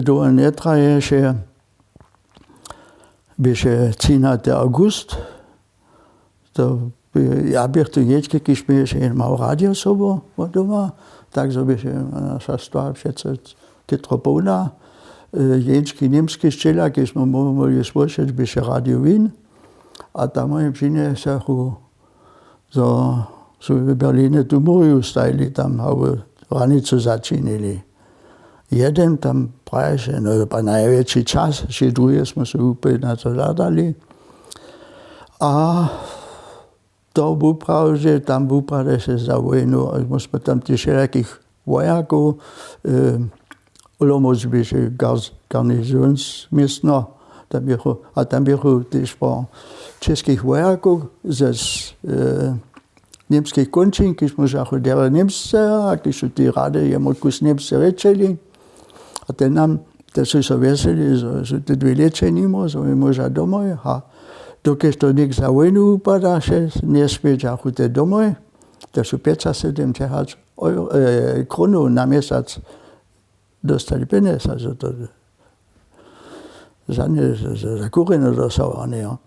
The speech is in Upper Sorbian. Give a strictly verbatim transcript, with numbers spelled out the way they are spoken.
Dołho njetraješe, běše třinaty awgust. To ja běch tu něčki, kiž měješe jen mało radio sobu wot doma, tak zo běše naša stwa přece chytro połna. Jeńčki němski sćěla, kiž smy móhli słyšeć, běše radio win. A tam oni přinjesachu, zo su w Berlinje tu murju stajili tam, abo hranicu začinili. Jeden tam praješe, no pa najwjetši čas, ši druhe smy se wupytać na to hladali. A to wuprawdźe tam wupradeše za wójnu, a my smy tam tež wšelakich wojakow, olomouc běše garnizonsměstno, a tam běchu tež po, českich wojakow ze němskich kónčin, kiž móžachu derje němsce, a kiž su tej rady jemu kus němsce rěčeli. A te nam te su so wjeseli, zo su te dwě lěće nimo, zo mi móža domoj. A dokelž to něk za wójnu wupadaše, njesmědźachu te domoj. Te su pjećasydomdźesat krónow na měsac dóstali pjenjez, a zo to za kurjeno dosahowane jo.